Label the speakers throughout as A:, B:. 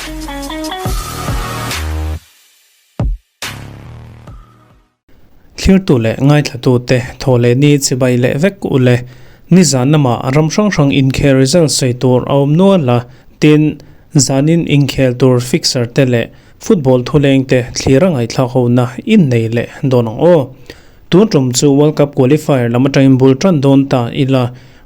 A: Thlirtu leh ngaithlatute thaw leh ni chibai leh vek u le. Nizan lamah ram hrang hrang inkhel result sawi tur a awm nual a, tin, zanin inkhel tur fixer te leh football thuleng te thlir a ngaihthlak hona innei leh dawn ang aw. Tun tum chu World Cup qualifier lam atangin bul tan dawn ta ila,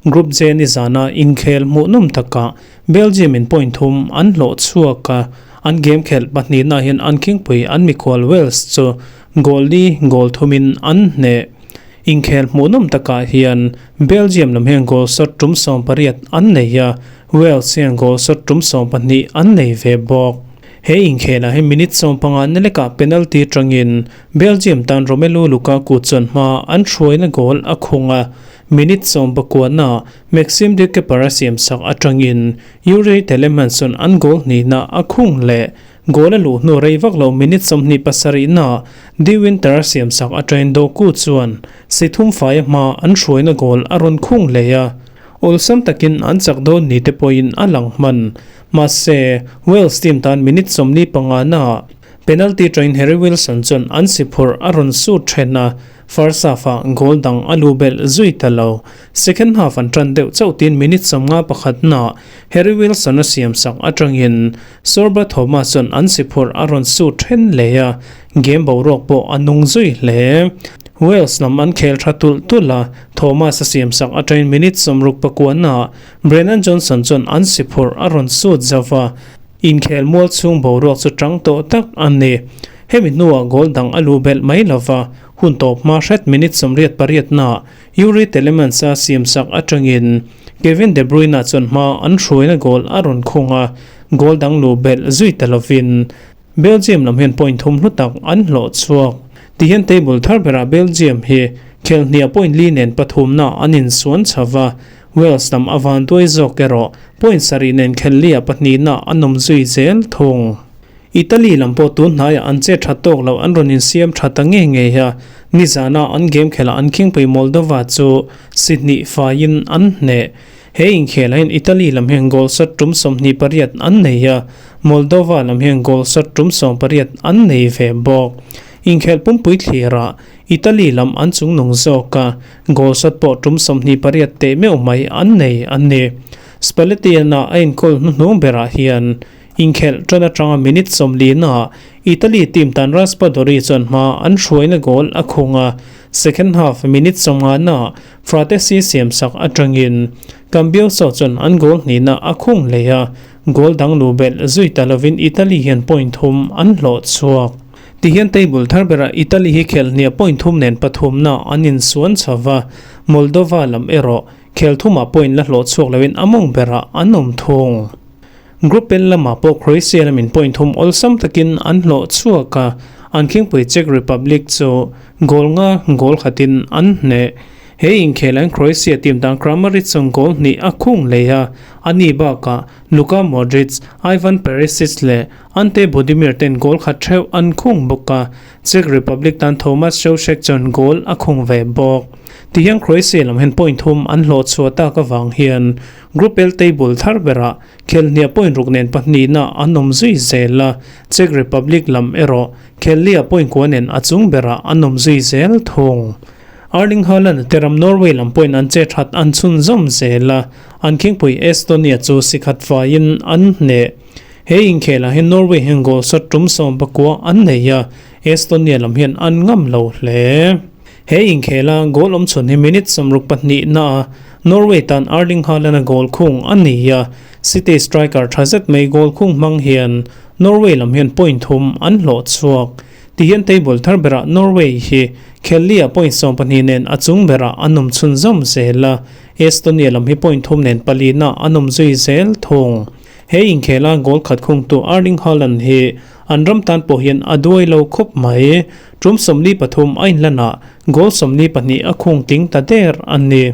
A: Group J nizana inkhel hmuhnawm takah Belgium in point thum an hlawh chhuak a, an game khelh pahnihna hian an khingpui an mikhual Wales chu goal li goal thumin an hneh. Inkhel hmuhnawm takah hian Belgium lam hian goal shot tum 18 an nei a, Wales hian goal shot tum 12 an nei ve bawk. He inkhelah hi minute 15 na lekah penalty tangin Belgium tan Romelu Lukaku chuan hma an hruaina goal a khung a, minute 19-ah Maxim De Cuyper a siamsak atangin Youri Tielemans chuan an goal hnihna a khung leh. Goal a luh hnu rei vak lo minute 27-ah De Winter a siamsak atangin Doku chuan si thum faia hma an hruaina goal a rawn khung leh a, awlsam takin an chak dawn ni te pawhin a lang hman. Mahse, Wales team tan minute 45-ah Penalty train Harry Wilson chuan an si phurh a rawn sut then a, first half-ah goal dang a lu belh zui ta lo. Second half an tan deuh chauh tin minute 51-naah Harry Wilson a siamsak atangin Sorba Thomas chuan an si phurh a rawn sut then leh a, game boruak pawh a nung zui hle. Wales lam an khel tha tulh tulh a, Thomas a siamsak atangin minute 69-naah Brennan Johnson chuan an si phurh a rawn sut zauh a, Inkhel mual chhung boruak chu tang tawh tak a ni. Hemi hnuah goal dang a luh belh mai lova, hun tawp hma hret minute 88-naah Youri Tielemans-a siamsak atangin Kevin De Bruyne chuan hma an hruaina goal a rawn khung a, goal dang luh belh zui ta lovin Belgium lam hian point thum hlu tak an hlawh chhuak. Tihian table thar berah Belgium hi khelhniah point li nen pathumna an insuan chho va, Wales lam a vanduai zawk erawh point sarih nen khelhliah pahnihna an awm zui zel thung. Italy lam pawh tun hnaiah an che tha tawk loh an rawn insiam tha ta ngei ngei a, nizana an game khelhah an khingpui Moldova chu si hnih faiin an hneh. He inkhelah hian Italy lam hian goal shot tum 28 an nei a, Moldova lam hian goal shot tum 18 an nei ve bawk. Inkhelh pumpui thlirah Italy lam an chungnung zawk a, goal shot pawh tum 28 teh meuh mai an nei a ni. Spalletti-a a inkawl hnuhnung berah hian inkhelh tan atanga minute 40-naah Italy team tan Raspadori chuan hma an hruaina goal a khung a, second half minute 50-naah Frattesi siamsak atangin Cambiaso chuan an goal hnihna a khung leh a, goal dang luh belh zui ta lovin Italy hian point thum an hlawh chhuak. Tihian table thar berah Italy hi khelhniah point thum nen pathumna an insuan chho va, Moldova lam erawh khel thumah point la hlawh chhuak loin a mawng berah an awm thung. Group L lamah pawh Croatia lamin point thum awlsam takin an hlawh chhuak a, an khingpui Czech Republic chu goal nga goal khatin an hneh. He inkhelh Croatia team tan Kramaric chuan goal hnih a khung leh a, ani bakah Luka Modric, Ivan Perisic leh Ante Budimir ten goal khat theuh an khung bawk a, Czech Republic tan Thomas Soucek chuan goal a khung ve bawk. Tihian Croatia lam hian point thum an hlawh chhuah tak avang hian Group L table thar berah khelhniah point ruk nen pahnihna an awm zui zel a, Czech Republic lam erawh khelhliah point kua nen a chung berah an awm zui zel thung. Erling Haaland te ram Norway lam pawhin an che that an chhunzawm zel a, an khingpui Estonia chu sikhat faiin an hneh. He inkhelah hian Norway hian goal shot tum 19 an nei a, Estonia lam hian an ngam lo hle. He inkhela goal awm chhun hi minute 62-naah Norway tan Erling Haaland-a goal khung a ni a, City striker tha zet mai goal khung hmang hian Norway lam hian point thum an hlawh chhuak. Tihian table thar berah Norway hi khelhliah point 12 nen a chung berah an awm chhunzawm zel a, Estonia lam hi point thum nen palina an awm zui zel thung. He inkhela goal khat khungtu Erling Haaland hi an ram tan pawh hian a duai lo khawp mai. Tum 43 a inlanah goal 42 a khung tling ta der a ni.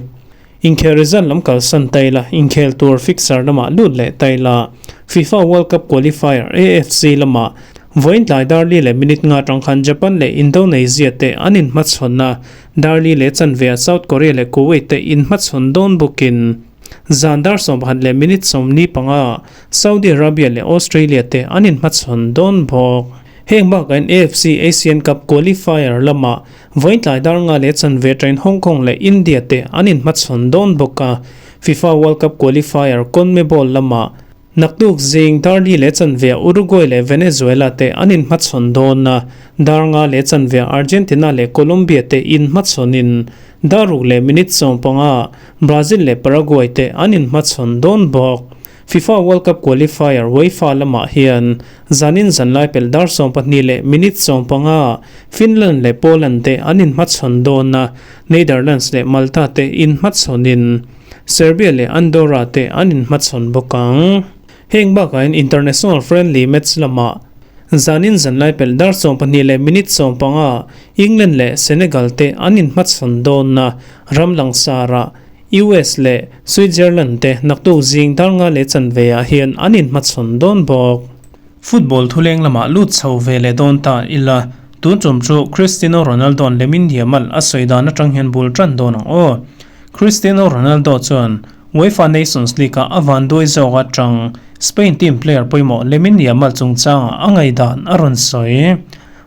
A: Inkhel result lam kalsan taila inkhel tur fixer lamah lut leh taila FIFA World Cup qualifier AFC lamah vawiin tlai dar li leh minute nga atang khan Japan leh Indonesia te an inhmachhawn a, dar li leh chanve ah South Korea leh Kuwait te inhmachhawn dawn bawkin. Zan dar 11 leh minute 45 ah Saudi Arabia leh Australia te an inhmachhawn dawn bawk. Heng bakah hian AFC Asian Cup qualifier lamah vawiin tlai dar nga leh chanve train Hong Kong leh India te an inhmachhawn dawn bawk a. FIFA World Cup qualifier CONMEBOL lamah Naktuk zing dar li leh chanve Uruguay leh Venezuela te an inhmachhawn dawn a, dar nga leh chanve Argentina leh Colombia te inhmachhawnin dar ruk leh minute 15 Brazil leh Paraguay te an inhmachhawn dawn bawk. FIFA World Cup qualifier UEFA lamah hian zanin zanlai pelh dar 12 leh minute 15 Finland leh Poland te an inhmachhawn dawn a, Netherlands leh Malta te inhmachhawnin Serbia leh Andorra te an inhmachhawn bawk ang. Heng bakah hian international friendly match lamah zanin zanlai pelh dar 12 leh minute 15 England leh Senegal te an inhmachhawn dawn a, ram langsarah US leh Switzerland te naktuk zing dar nga leh chanve ah hian an inhmachhawn dawn bawk. Football thuleng lamah lut chho ve leh dawn ta ila, tun tum chu Cristiano Ronaldo-a'n Lamine Yamal a sawi dan atang hian bul tan dawn ang aw. Cristiano Ronaldo chuan UEFA Nations League-ah a vanduai zawk atang Spain team player pawimawh Lamine Yamal chungchangah a ngaihdan a rawn sawi.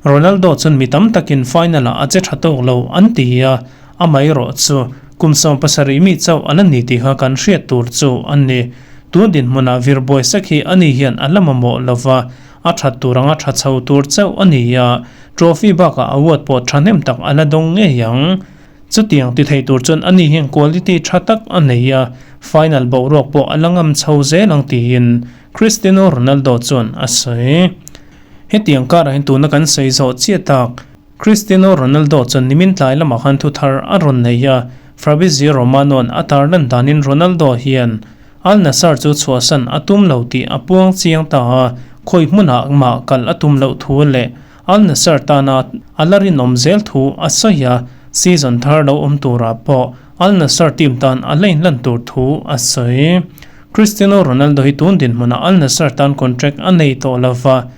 A: Ronaldo chuan mi tam takin final-ah a che tha tawk lo an ti a, amaherawh chu kum 70 mi chauh a la ni tih kha kan hriat tur chu a ni. Tun dinhmunah vir buai sek hi ani hian a la mamawh lova, a that tur anga tha chho tur chauh a ni a, trophy bakah award pawh thahnem tak a la dawng ngei ang. Chutiang ti thei tur chuan ani hian quality tha tak a nei a, final boruak pawh a la ngam chho zel ang tiin Cristiano Ronaldo chuan a sawi. Hetiang karah hian tuna kan sawi zawh chiah tak, Cristiano Ronaldo chuan nimin tlai lamah khan thu thar a rawn nei a, Fabrizio Romano-a'n a tarlan danin Ronaldo hian Al Nassr chu chhuahsan a tum lo tih a puang chiang ta a, khawi hmunah mah kal a tum loh thu leh Al Nassr tana a la rinawm zel thu a sawi a, season thar lo awm turah pawh Al Nassr team tan a la inlan tur thu a sawi. Cristiano Ronaldo hi tun dinhmunah Al Nassr tan contract a nei tawh lova,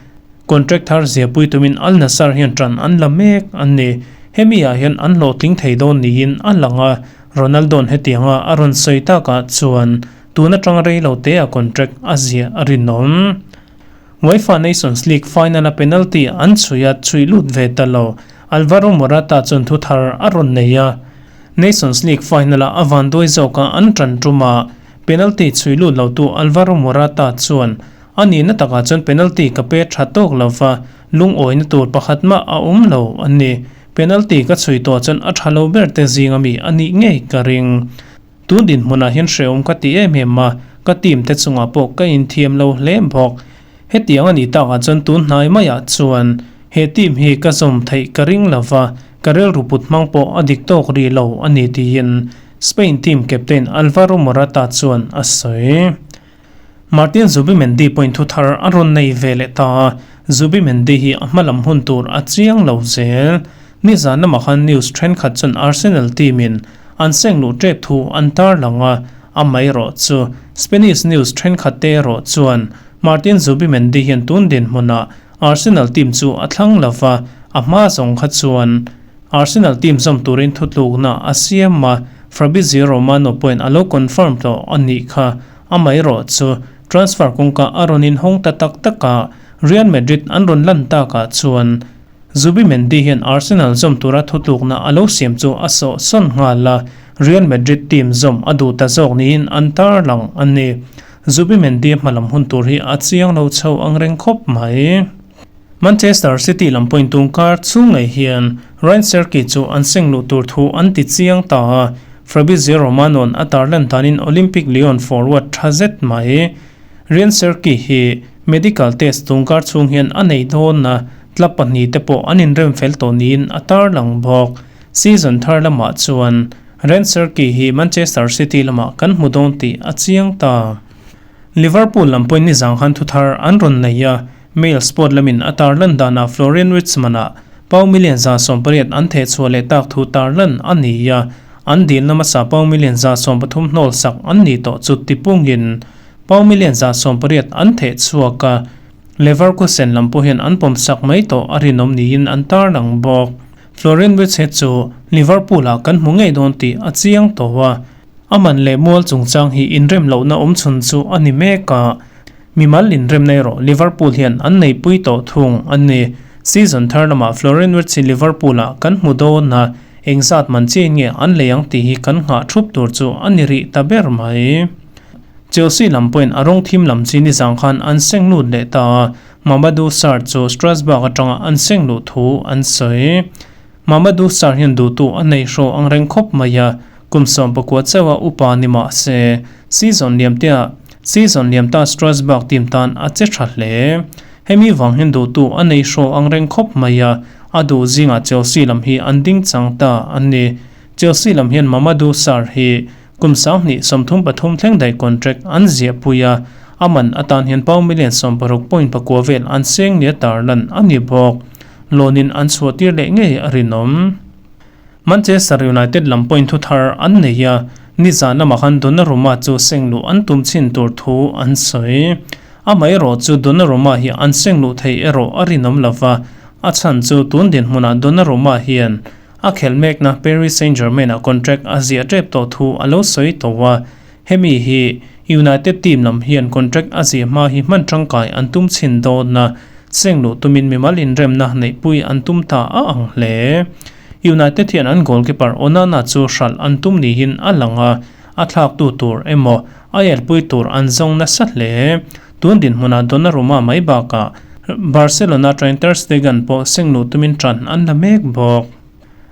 A: contract thar ziahpui tumin Al Nassr hian ṭan an la mek a ni. Hemi ah hian an hlawhtling thei dawn niin a lang a, Ronaldo-a'n hetianga a rawn sawi takah chuan tun aṭang rei lo te a contract a ziah a rinawm. UEFA Nations League final-a penalty an chhui a chhui lut ve ta lo. Alvaro Morata chuan thu thar a rawn nei a. Nations League final-a a vanduai zawka an tan ṭuma penalty chhui lut lotu Alvaro Morata chuan a nihna takah chuan penalty ka pe tha tawk lova, lungawina tur pakhat mah a awm lo a ni. Penalty ka chhui tawh chuan a tha lo ber te zinga mi a nih ngei ka ring. Tun dinhmunah hian hrehawm ka ti em em a, ka team te chungah pawh ka inthiam lo hle bawk. Hetiang a nih takah chuan tun hnai maiah chuan he team hi ka zawm theih ka ring lo va, ka rilru put hmang pawh a dik tawk rih lo a ni tiin Spain team captain Alvaro Morata chuan a sawi. Martin Zubimendi pawhin thu thar a rawn nei ve leh ta a, Zubimendi hi a hmalam hun tur a chiang lo zel. Nizan lamah khan news thenkhat chuan Arsenal team in an seng luh tep thu an tarlang a, amaherawh chu Spanish news thenkhat te erawh chuan Martin Zubimendi hian tun dinhmunah Arsenal team chu a thlang lova, a hma zawng kha chuan Arsenal team zawm turin thutlukna a siam a, Fabrizio Romano pawhin a lo confirm tawh a nih kha. Amaherawh chu transfer kawngka a rawn inhawng ta tak tak a, Real Madrid an rawn lan takah chuan Zubimendi hian Arsenal zawm tura thutlukna a lo siam chu a sawhsawn nghal a, Real Madrid team zawm a duh ta zawk niin an tarlang a ni. Zubimendi hmalam hun tur hi a chiang lo chho ang reng khawp mai. Manchester City lam pawhin tun kar chhung ngei hian Ryan Cherki chu an seng luh tur thu an ti chiang ta a, Fabrizio Romano-a'n a tarlan danin Olympique Lyon forward tha zet mai. Ryan Cherki hi medical test tun kar chhung hian a nei dawn a, club 2 te pawh an inrem fel tawh niin a tarlang bawk. Season thar lamah chuan Ryan Cherki hi Manchester City lamah kan hmu dawn tih a chiang ta. Liverpool lam pawhin nizang khan thu thar an rawn nei a, Mail Sport lamin a tarlan danah Florian Wirtz-manah pau million 180 an thehchhuah leh tak thu tarlan a ni a, an dilna hmasa pau million 130 hnawl sak an ni tawh chu tipungin pau million 180 an thehchhuak a, Leverkusen lam pawh hian an pawm sak mai tawh a rinawm niin an tarlang bawk. Florian Wirtz hi chu Liverpool-ah kan hmu ngei dawn tih a chiang tawh a. A man leh mual chungchang hi inrem lohna awmchhun chu a ni mek a, mimal inremna erawh Liverpool hian an neipui tawh thung a ni. Season thar lamah Florian Wirtz hi Liverpool-ah kan hmu dawn a, engzat man chiain nge an lei ang tih hi kan nghah thup tur chu a ni rih ta ber mai. Chelsea lam pawhin a rawng thim lam chi nizang khan an seng lut leh ta a, Mamadou Sarr chu Strasbourg atanga an seng luh thu an sawi. Mamadou Sarr hian duhtu a nei hraw ang reng khawp mai a, kum 19 chauha upa ni mah se, season liam tea season liam ta Strasbourg team tan a che tha hle. Hemi vang hian duhtu a nei hraw ang reng khawp mai a, a duh zingah Chelsea lam hi an ding chang ta a ni. Chelsea lam hian Mamadou Sarr hi Kum 2033 thleng daih contract an ziahpui a, a man atan hian pound million 60 point pakua vel an seng nia tarlan a ni bawk. Loan in an chhuahtir leh ngei a rinawm. Manchester United lam point thu thar an nei a, nizan lamah khan Donnarumma chu seng luh an tum chhin tur thu an sawi. Amaherawh chu Donnarumma hi an seng luh theih erawh a rinawm lova, a chhan chu tun dinhmunah Donnarumma hian A khelh mekna Paris Saint-Germain-ah contract a ziah tep tawh thu a lo sawi tawh a, hemi hi United team lam hian contract a ziah hma hi hman tangkai an tum chhin dawn a, seng luh tumin mimal inremna neihpui an tum ta a ang hle. United hian an goalkeeper Onana chu hralh an tum niin a lang a, a thlaktu tur emaw a elpui tur an zawng nasa hle. Tun dinhmunah Donnarumma mai bakah Barcelona atangin Ter Stegen pawh seng luh tumin tan an la mek bawk.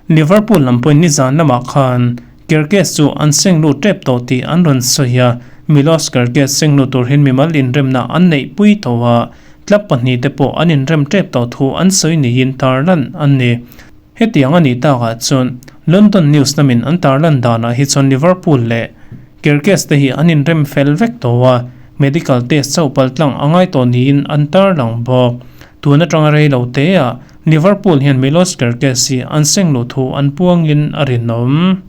A: Liverpool lam pawhin nizan lamah khan Kerkez chu an seng lut tep tawh tih an rawn sawi a, Milos Kerkez seng lut tur hian mimal inremna an neihpui tawh a, club pahnihte pawh an inrem tep tawh thu an sawi niin tarlan an ni. Hetiang a nih takah chuan London News lamin an tarlan danah hi chuan Liverpool leh Kerkez te hi an inrem fel vek tawh a, medical test chauh paltlang a ngai tawh niin an tarlang bawk. Tun atanga rei lo teah Liverpool hian Milos Kerkez hi an seng luh thu an puangin a rinawm.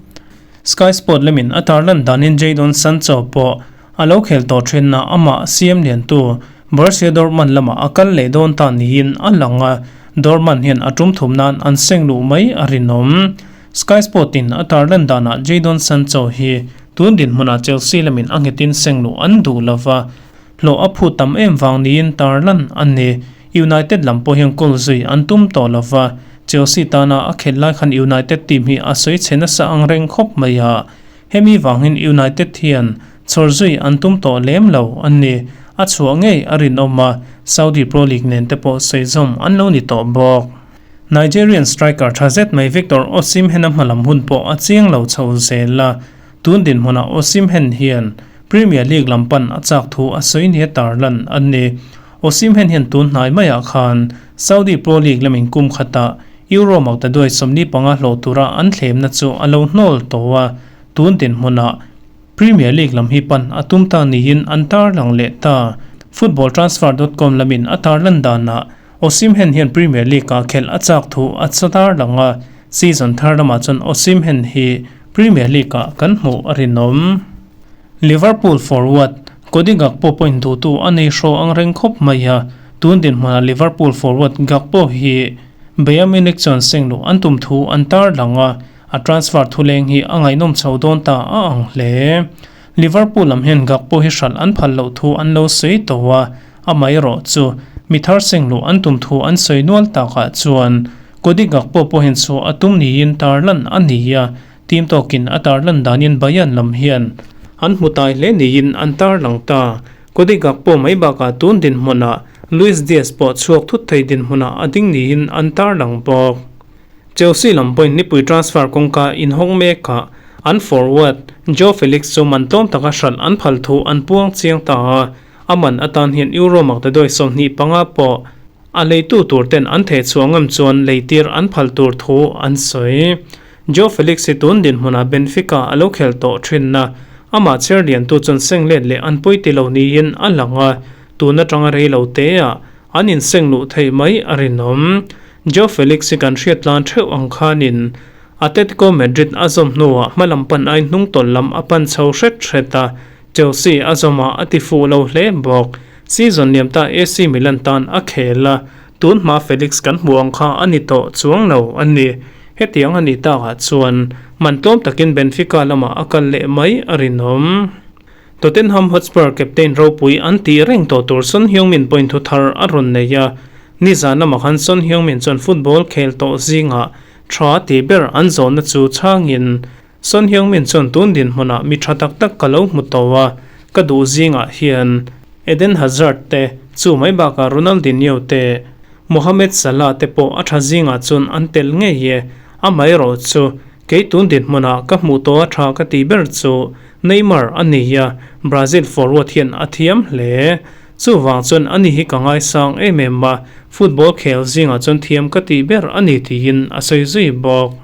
A: Sky Sport lamin a tarlan danin Jadon Sancho pawh a lo khel tawh thin a, amah siam liantu Borussia Dortmund lamah a kal leh dawn ta niin a lang a, Dortmund hian a tum thum nan an seng luh mai a rinawm. Sky Sport in a tarlan danah Jadon Sancho hi tun dinhmunah Chelsea lamin a nghetin seng luh an duh lova, hlawh a phut tam em vang niin tarlan a ni. United lam pawh hian goal zui an tum tawh lova, Chelsea tana a khelh lai khan United team hi a sawi chhe nasa ang reng khawp mai a. Hemi vangin United hian chhawr zui an tum tawh lem lo a ni. A chhuah ngei a rinawm a, Saudi Pro League nen te pawh sawi zawm an lo ni tawh bawk. Nigerian striker tha zet mai Victor Osimhen-a hmalam hun pawh a chiang lo chho zel a, tun dinhmunah Osimhen hian Premier League lam pan a chak thu a sawi nia tarlan a ni. Osimhen hian tun hnai maiah khan Saudi Pro League lamin kum khatah Euro maktaduai 45 hlawh tura an thlemna chu a lo hnawl tawh a, tun dinhmunah Premier League lam hi pan a tum ta niin an tarlang leh ta. Footballtransfer dot com lamin a tarlan danah Osimhen hian Premier League-ah khelh a chak thu a tarlang a, season thar lamah chuan Osimhen hi Premier League-ah kan hmuh a rinawm. Liverpool forward Cody Gakpo pawhin duhtu a nei hraw ang reng khawp mai a, tun dinhmunah Liverpool forward Gakpo hi Bayern Munich chuan seng luh an tum thu an tarlang a, a transfer thuleng hi a ngaihnawm chho dawn ta a ang hle. Liverpool lam hian Gakpo hi hralh an phal loh thu an lo sawi tawh a, amaherawh chu mi thar seng luh an tum thu an sawi nual takah chuan Cody Gakpo pawhin chhuah a tum niin tarlan a ni a, Team tawkin a tarlan danin Bayern lam hian an hmu tai hle niin an tarlang ta. Cody Gakpo mai bakah tun dinhmunah Luis Diaz pawh chhuak thut thei dinhmunah a ding niin an tarlang bawk. Chelsea lam pawhin nipui transfer kawngka inhawng mekah an forward Joao Felix chu man tlawm taka hralh an phal thu an puang chiang ta a, a man atan hian Euro maktaduai 25 pawh a leitu tur ten an theh chhuah ngam chuan leitir an phal tur thu an sawi. Joao Felix hi tun dinhmunah Benfica a lo khel tawh thin a, amah chair liantu chuan seng let leh an pawi ti lo niin a lang a, tun atanga rei lo teah an inseng luh theih mai a rinawm. Joao Felix hi kan hriat tlan theuh ang khanin Atletico Madrid a zawm hnuah hmalam pan ai hnung tawlh lam a pan chho hret hret a, Chelsea a zawmah a ti fuh lo hle bawk. Season liam ta AC Milan tan a khel a, tun hma Felix kan hmuh ang kha a ni tawh chuang lo a ni. Hetiang a nih takah chuan man tlawm takin Benfica lamah a kal leh mai a rinawm. Tottenham Hotspur captain ropui an tih reng tawh tur Son Heung-min point thu thar a rawn nei a. Nizan lamah khan Son Heung-min chuan football khel tawh zingah tha tih ber an zawnna chu chhangin Son Heung-min chuan tun dinhmunah mi tha tak tak ka lo hmu tawh a, ka duh zingah hian Eden Hazard te, chu mai bakah Ronaldinho te, Mohamed Salah te pawh a tha zingah chuan an tel ngei e. Amaherawh chu kei tun dinhmunah ka hmuh tawh a tha ka tih ber chu Neymar a ni a, Brazil forward hian a thiam hle. Chuvang chuan ani hi ka ngaisang em em a, football khel zingah chuan thiam ka tih ber a ni tiin a sawi zui bawk.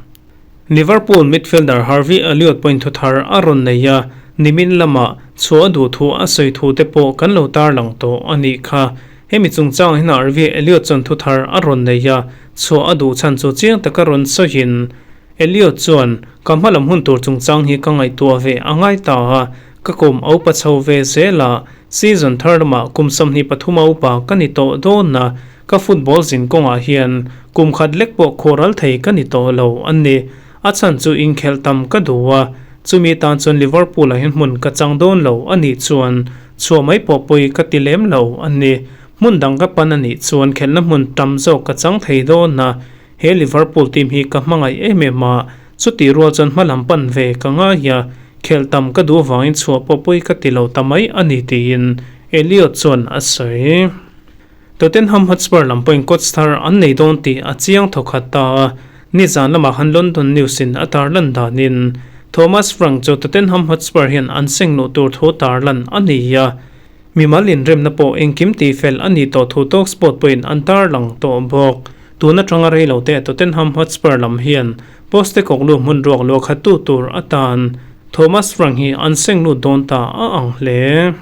A: Liverpool midfielder Harvey Elliott pawhin thu thar a rawn nei a, nimin lamah chhuah a duh thu a sawi thu te pawh kan lo tarlang tawh a nih kha. Hemi chungchangah hian Harvey Elliott chuan thu thar a rawn nei a, chhuah a duh chhan chu chiang taka rawn sawiin, Elliot chuan, Ka hmalam hun tur chungchang hi ka ngaihtuah ve a ngai ta a, ka kum a upa chho ve zel a, season thar lamah kum 23 a upa ka ni tawh dawn a, ka football zin kawngah hian kum khat lek pawh khuaral thei ka ni tawh lo a ni. A chhan chu inkhelh tam ka duh a, chumi tan chuan Liverpool-ah hian hmun ka chang dawn lo a nih chuan chhuah mai pawh pawi ka ti lem lo a ni. Hmun dang ka pan a nih chuan khelhna hmun tam zawk ka chang thei dawn a, He Liverpool team hi ka hmangaih em em a, chutih rual chuan hma lam pan ve ka ngai a, khelh tam ka duh avangin chhuah pawh pawi ka ti lo ta mai a ni tiin Elliot chuan a sawi. Tottenham Hotspur lam pawhin coach thar an nei dawn tih a chiang thawkhat ta a, nizan lamah khan London News in a tarlan danin Thomas Frank chu Tottenham Hotspur hian an seng luh tur thu tarlan a ni a, Mimal inremna pawh engkim tihfel a nih tawh thu Talksport pawhin an tarlang tawh bawk. Tun atanga rei lo te Tottenham Hotspur lam hian Postecoglou hmun ruak luah khattu tur atan Thomas Frank hi an seng lut dawn ta a ang hle.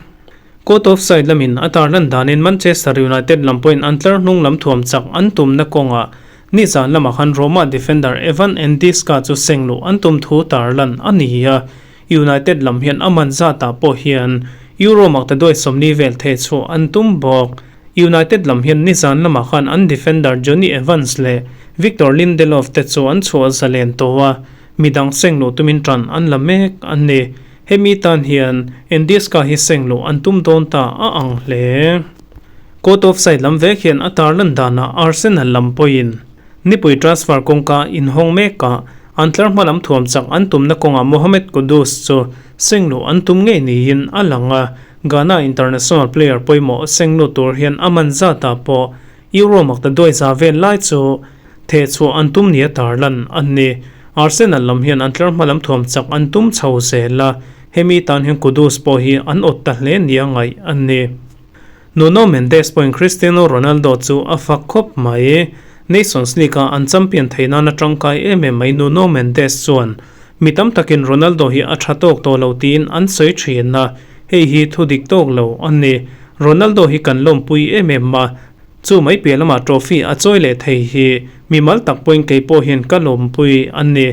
A: Court of side lamin a tarlan danin Manchester United lam pawhin an tlar hnung lam thuam chak an tumna kawngah nizan lamah khan Roma defender Evan Ndiska chu seng luh an tum thu tarlan a ni a. United lam hian a man zatah pawh hian Euro maktaduai 40 vel theh chhuah an tum bawk. United lam hian nizan lamah khan an defender Jonny Evans leh Victor Lindelof te chu an chhuah zalen tawh a, midang seng luh tumin tan an la mek a ni. Hemi tan hian Ndiska hi seng luh an tum dawn ta a ang hle. Court of side lam vek hian a tarlan danah Arsenal lam pawhin Nipui transfer kawngka inhawng mekah an tlar hma lam thuam chak an tumna kawngah Mohammed Kudus chu sengluh an tum ngei niin a lang a, Ghana international player pawimawh sengluh tur hian a man zatah pawh Euro makta duai za vel lai chu thehchhuah an tum nia tarlan a ni. Arsenal lam hian an tlar hma lam thuam chak an tum chho zel a, hemi tan hian Kudus pawh hi an awt ta hle nia ngaih a ni. Nuno Mendes pawhin Cristiano Ronaldo chu a fak khawp mai. Nations League-a an champion theih nan a tangkai em em mai Nuno Mendes chuan mi tam takin Ronaldo hi a tha tawk tawh lo tiin an sawi thin a, hei hi thu dik tawk lo a ni. Ronaldo hi kan lawmpui em em a, chu mai piah lamah trophy a chawi leh thei hi mi mal tak pawhin kei pawh hian ka lawmpui a ni.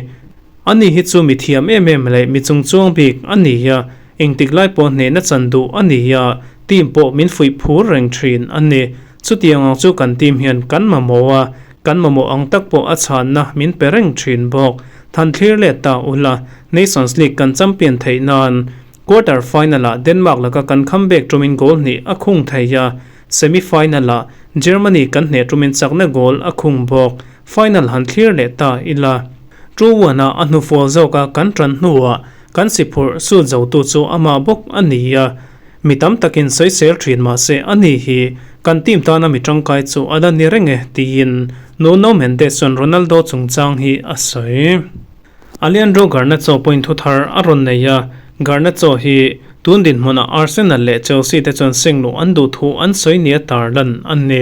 A: Ani hi chu mi thiam em em leh mi chungchuang bik a ni a, engtik lai pawh hnehna chan duh a ni a, team pawh min fuih phur reng thin a ni. Chutiang ang chu kan team hian kan mamawh a, kan mamawh ang tak pawh a chhanna min pe reng thin bawk. Than thlir let ta ula, Nations League kan champion theih nan quarter final-ah Denmark laka kan comeback tumin goal hnih a khung thei a, semi final-ah Germany kan hneh tumin chakna goal a khung bawk. Final han thlir leh ta ila. 2-1 a a hnufual zawka kan tan hnuah kan siphurh sut zotu chu amah bawk a ni a, mi tam takin sawisel thin mah se a ni hi kan team tana mi tangkai chu a la ni reng e tiin Nuno Mendes chuan Ronaldo chungchang hi a sawi. Alejandro Garnacho pawhin thu thar a rawn nei a, Garnacho hi tun dinhmunah Arsenal leh Chelsea te chuan seng luh an duh thu an sawi nia tarlan a ni.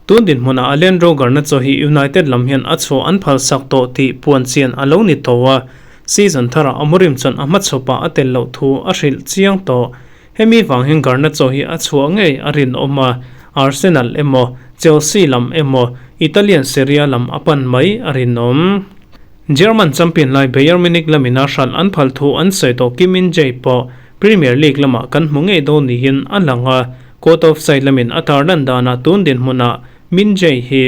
A: Tun dinhmunah Alejandro Garnacho hi United lam hian a chhuah an phalsak tawh tih puan chian a lo ni tawh a, season tharah Amorim chuan a hmachhawpah a tel loh thu a hrilh chiang tawh. Hemi vang hian Garnacho hi a chhuah ngei a rinawm a, Arsenal emaw, Chelsea lam emaw, Italian Serie A lam a pan mai a rinawm. German champion lai Bayern Munich lamin a hralh an phal thu an sawi tawh Kim Min-jae pawh Premier League lamah kan hmu ngei dawn niin a lang a, Court of side lamin a tarlan danah tun dinhmunah Min Jae hi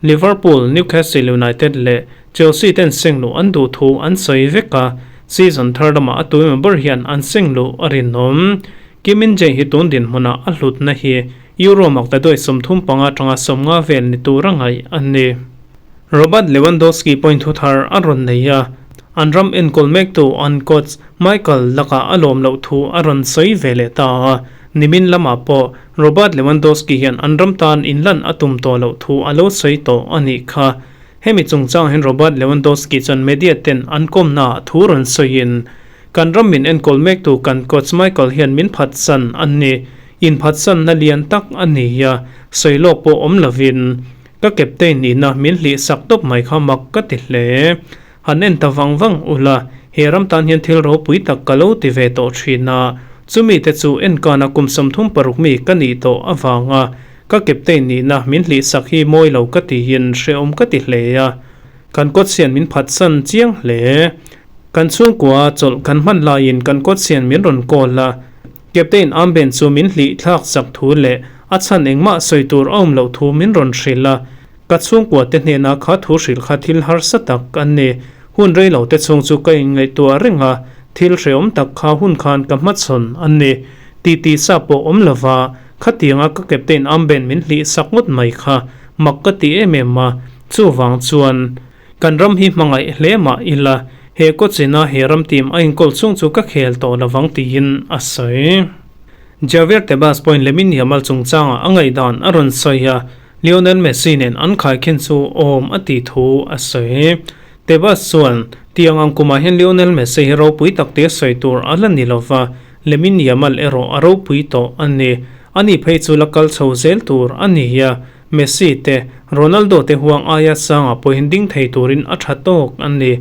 A: Liverpool, Newcastle United leh Chelsea ten seng luh an duh thu an sawi vek a, season thar lamah a tuimaw ber hian an seng luh a rinawm. Kim Min-jae hi tun dinhmunah a hlutna hi Euro maktaduai 35 atanga 50 vel ni tur a ngaih a ni. Robert Lewandowski point thu thar a rawn nei a, an ram enkawl mektu an coach Michael lakah a lawm loh thu a rawn sawi ve leh ta a. Nimin lamah pawh Robert Lewandowski hian an ram tan inlan a tum tawh loh thu a lo sawi tawh a nih kha. Hemi chungchang hian Robert Lewandowski chuan media ten an kawmnaah thu rawn sawiin, Kan ram min enkawl mektu kan coach Michael hian min phatsan a ni. Inphatsanna lian tak a ni a, sawi lawk pawh awm lovin ka captain nihna min hlih sak tawp mai kha mak ka ti hle. Han en ta vang vang ula, he ram tan hian thil ropui tak ka lo ti ve tawh thin a, chumi te chu enkana kum 36 mi ka nih tawh avanga ka captain nihna min hlih sak hi mawi lo ka tiin hrehawm ka ti hle a, kan coach hian min phatsan chiang hle. Kan chhungkua chawlh kan hman laiin kan coach hian min rawn call a, Captain armband chu min hlih thlak chak thu leh a chhan engmah sawi tur a awm loh thu min rawn hrilh a, Ka chhungkua te hnena kha thu hrilh kha thil harsa tak an ni. Hun rei lo te chhung chu ka inngaihtuah reng a, thil hrehawm tak kha hun khan ka hmachhawn an ni. Titi sa pawh awm lova, khatianga ka captain armband min hlih sak ngawt mai kha mak ka ti em em a, chuvang chuan kan ram hi hmangaih hle mah ila, he kawchina he ram team a inkawl chhung chu ka khel tawh lovang tiin a sawi. Javier Tebas pawhin Lamine Yamal chungchangah a ngaihdan a rawn sawi a, Lionel Messi nen an khaikhin chu awm a tih thu a sawi. Tebas chuan, Tiang ang kumah hian Lionel Messi hi ropui tak tia sawi tur a la ni lova, Lamine Yamal erawh a ropui tawh a ni. Ani phei chu la kal chho zel tur a ni a, Messi te, Ronaldo te huang aia sangah pawhin ding thei turin a tha tawk a ni.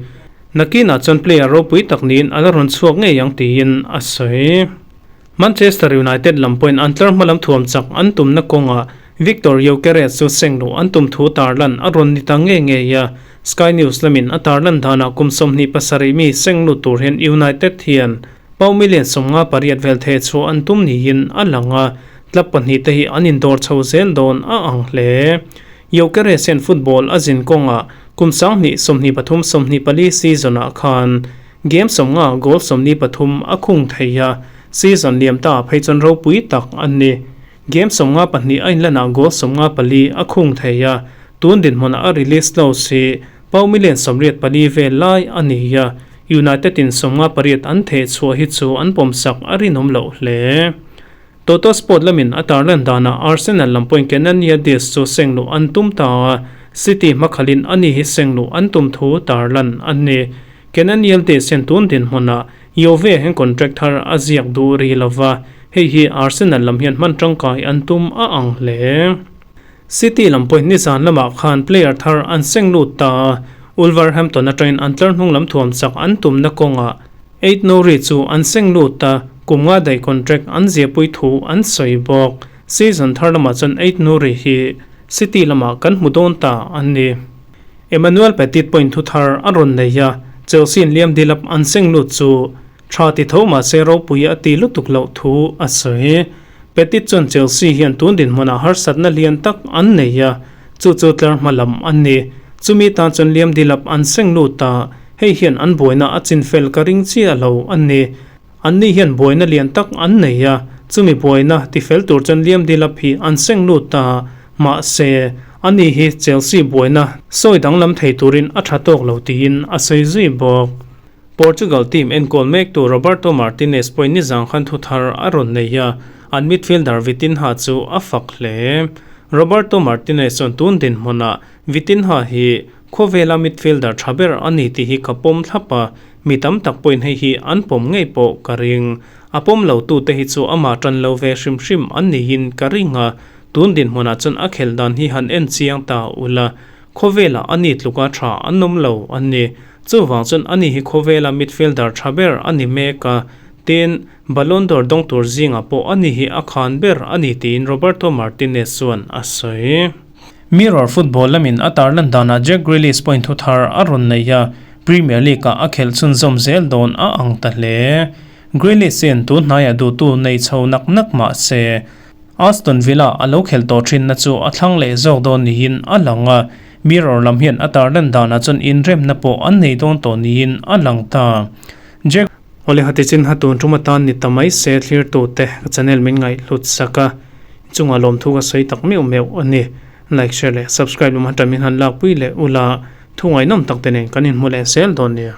A: Nakinah chuan player ropui tak niin a la rawn chhuak ngei ang tiin a sawi. Manchester United lam pawhin an tlar hmalam thuam chak an tumna kawngah Viktor Gyokeres chu seng luh an tum thu tarlan a rawn ni ta ngei ngei a. Sky News lamin a tarlan danah kum 27 mi seng lut tur hian United hian pau million 58 vel theh chhuah an tum niin a lang a, club pahnih te hi an indawr chho zel dawn a ang hle. Gyokeres hian football a zin kawngah kum 2023 24 season-ah khan Game 50 goal 23 a khung thei a, season liam ta phei chuan ropui tak a ni. Game 52 a inlanah goal 54 a khung thei a, tun dinhmunah a release clause hi pau million 84 vel lai a ni a, United in 58 an theh chhuah hi chu an pawmsak a rinawm loh hle. Toto Sport lamin a tarlan danah Arsenal lam pawhin Kenan Yildiz chu seng luh an tum ta a, City hmakhalin ani hi seng luh an tum thu tarlan a ni. Kenan Yildiz hian tun dinhmunah Juve hian contract thar a ziak duh ri lova, hei hi Arsenal lam hian hman tangkai an tum a ang hle. City lam pawhin nizan lamah khan player thar an seng lut ta a, Wolverhampton atangin an tlar hnung lam thuam chak an tumna kawngah Ait Nouri chu an seng lut a, kum nga daih contract an ziahpui thu an sawi bawk. Season thar lamah chuan Ait Nouri hi City lamah kan hmu dawn ta a ni. Emmanuel Petit pawhin thu thar a rawn nei a, Chelsea in Liam Delap an seng lut chu tha ti tho mah se ropui a ti lutuk loh thu a sawi. Petit chuan Chelsea hian tun dinhmunah harsatna lian tak an nei a, chu chu tlar hma lam a ni. Chumi tan chuan Liam Delap an seng lut a, hei hian an buaina a chin fel ka ring chiah lo a ni. Anni hian buaina lian tak an nei a, chumi buaina ti fel tur chuan Liam Delap hi an seng lut a, mahse, ani hi Chelsea buaina sawi danglam thei turin a tha tawk lo tiin a sawi zui bawk. Portugal team enkawl mektu Roberto Martinez pawhin nizang khan thu thar a rawn nei a, an midfielder Vitinha chu a fak hle. Roberto Martinez chuan tun dinhmunah Vitinha hi khawvela midfielder tha ber a ni tih hi ka pawm thlap a, mi tam tak pawhin hei hi an pawm ngei pawh ka ring. A pawm lo tute hi chu amah tan lo ve hrim hrim an niin ka ring a, tun dinhmunah chuan a khelh dan hi han en chiang ta ula, khawvelah a ni tluka tha an awm lo a ni. Chuvang chuan ani hi khawvela midfielder tha ber a ni mek a, tin, Ballon d'Or dawng tur zingah pawh ani hi a khan ber a ni tiin Roberto Martinez chuan a sawi. Mirror football lamin a tarlan danah Jack Grealish pawhin thu thar a rawn nei a, Premier League-ah a khelh chhunzawm zel dawn a ang ta hle. Grealish hian tun hnaiah duhtu nei chho nak nak mah se, Aston Villa a lo khelh tawh thinna chu a thlang leh zawk dawn niin a lang a. Mirror lam hian a tarlan danah chuan inremna pawh an nei dawn tawh niin a lang ta. Jack. Awle hati chin ha tun tum atan ni ta mai se thlirtute ka channel min ngaihhlut sak a, chungah lawmthu ka sawi tak meuh meuh a ni. Like, share leh subscribe lam hata min han lakpui leh ula thu ngaihnawm tak te nen kan inhmu leh zel dawn nia.